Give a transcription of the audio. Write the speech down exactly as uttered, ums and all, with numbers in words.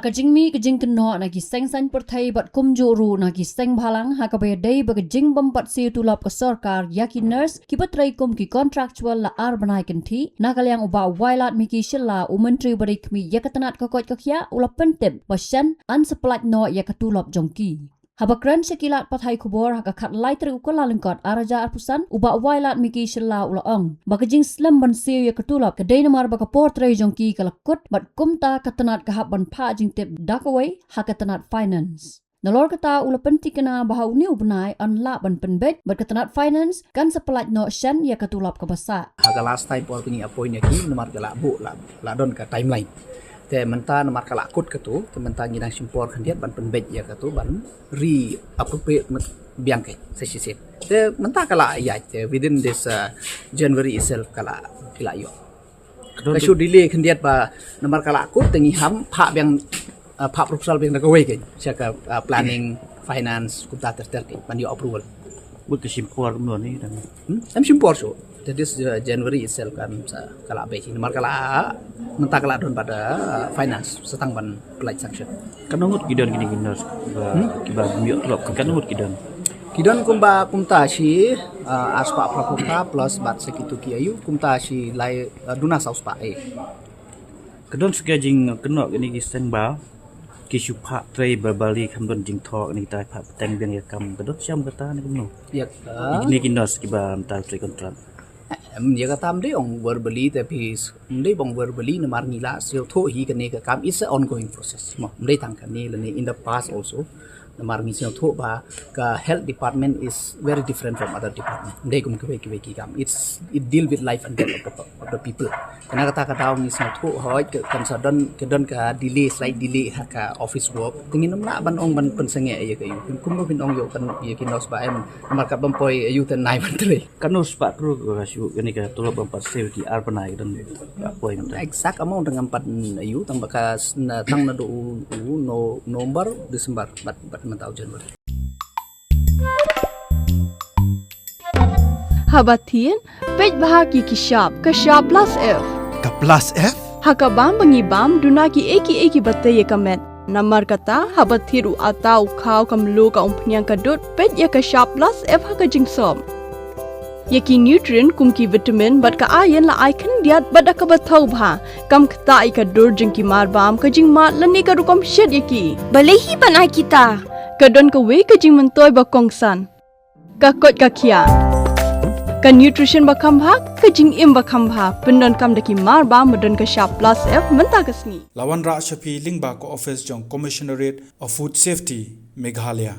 Ka jingmih ka jingkynnoh na ki seng saiñ pyrthei bad kumjuh ruh na ki seng bhalang ha kaba ïadei bad ka jingbym pat siew tulop ka sorkar ïa ki nurse kiba trei kum ki contractual la ar bnai kynthih, na ka liang u Bah Wailadmiki Shylla, u Myntri ba dei khmih ïa ka tnat ka koit ka khiah, u la pyntip ba shen yn sa pyllait noh ïa ka tulop jong ki. Haba kren sha ki lad pathai khubor ha ka khatlai tarik u Kyllalyngkot arhajar arphew san, u Bah Wailadmiki Shylla u la ong ba ka jingslem ban siew ïa ka tulop ka dei namar ba ka por trei jong ki ka la kut bad kumta ka tnat ka hap ban phah jingtip da kawei ha ka tnat finance. Nalor kata u la pyntikna ba ha une u bnai yn lah ban pynbeit bad ka tnat finance kan sa pyllait noh shen ïa ka tulop kaba sah. Ha ka last time por ba ngi appoint ïa ki namar ka la buh la, la don ka timeline. Te mynta namar ka la kut katu, te mynta ngi dang shim por khyndiat ban pynbeit ïa katu ban re-appropriate biang ka sa shisien. Te mynta ka la ïaid, te within this, uh, January itself ka la, ki la ïoh. Ka shu delay khyndiat ba namar ka la kut te ngi hap phah biang, uh, phah proposal biang da kawei ka sha ka, uh, planning, finance, kumta ter ter ki ban ïoh approval. Bad ka shim por kumno ne dang? Hmm? Em shim por shuh. Te this, uh, January itself kan sa ka la bei namar ka la, mynta ka la don bad, uh, finance sa tang ban pyllait sanction. Katno ngut ki don kine ki nurse ba, hmm? Kiba ym ïoh tulop, katno ngut ki don? Ki don kumba kumta shi, uh, arspah phra phew phra plus bad sa kitu ki aiu kumta shi lai, uh, duna saw spah eh. Ka don sa ka jingkynnoh kine ki seng ba ki shu phah trei ba bali kam don jingthoh kine kita phah pateng biang ïa kam, ka don shem kata ne kumno? Ïa ka kine ki nurse kiba mynta trei contract. Em, ïa kata ym dei ong verbally te phi, ym dei ong verbally namar ngi la siew thoh hi kane ka kam, it's an ongoing process. Mo, ym dei tang kane lane in the past also. Namar ngi siew thoh ba ka health department is very different from other department. Ym dei kum kiwei kiwei ki kam. It's, it deal with life and death of the, of the people. Kane kata ka daw ngi siew thoh hoi ka, kan sa don, ka don ka delay, slight delay ha ka office work. Te ngin ym lah ban ong ban pynsangeh ïa ka aiu. Kumno phin ong ïa kan ïa ki nurse ba em namar ka bym poi aiu te nai ban trei. Katno spah klur ka shu kane ka tulop bym pat siew ki ar bnai ka don ka poi mynta. Exact amount ngam pat aiu tang ba ka s-, na, tang naduh u, u No-, November, December bad, bad mynta u January. Haba thied, peit bha ki ki shap, ka shap plus F. Ka plus F? Ha ka bam ba ngi bam, duna ki ei ki ei kiba tei ïa ka met. Namar kata, haba thied u atta u khaw ka mluh ka umphniang ka dud, peit ïa ka shap plus F ha ka jingsop. Ïa ki nutrient kum ki vitamin bad ka iron la ai khyndiat bad da kaba thaw bha. Kam ktah ïa ka dur jong ki marbam, ka jingmad lane ka rukom shet ïa ki. Balei hi ban ai kita? Ka don kawei ka jingmyntoi ba kongsan. Ka koit ka khiah. Ka nutrition ba kham bha, ka jingim ba kham bha. Pyndonkam da ki marbam ba don ka shap plus F mynta ka sngi. La wanrah sha phi lyngba ka office jong Commissionerate of Food Safety, Meghalaya.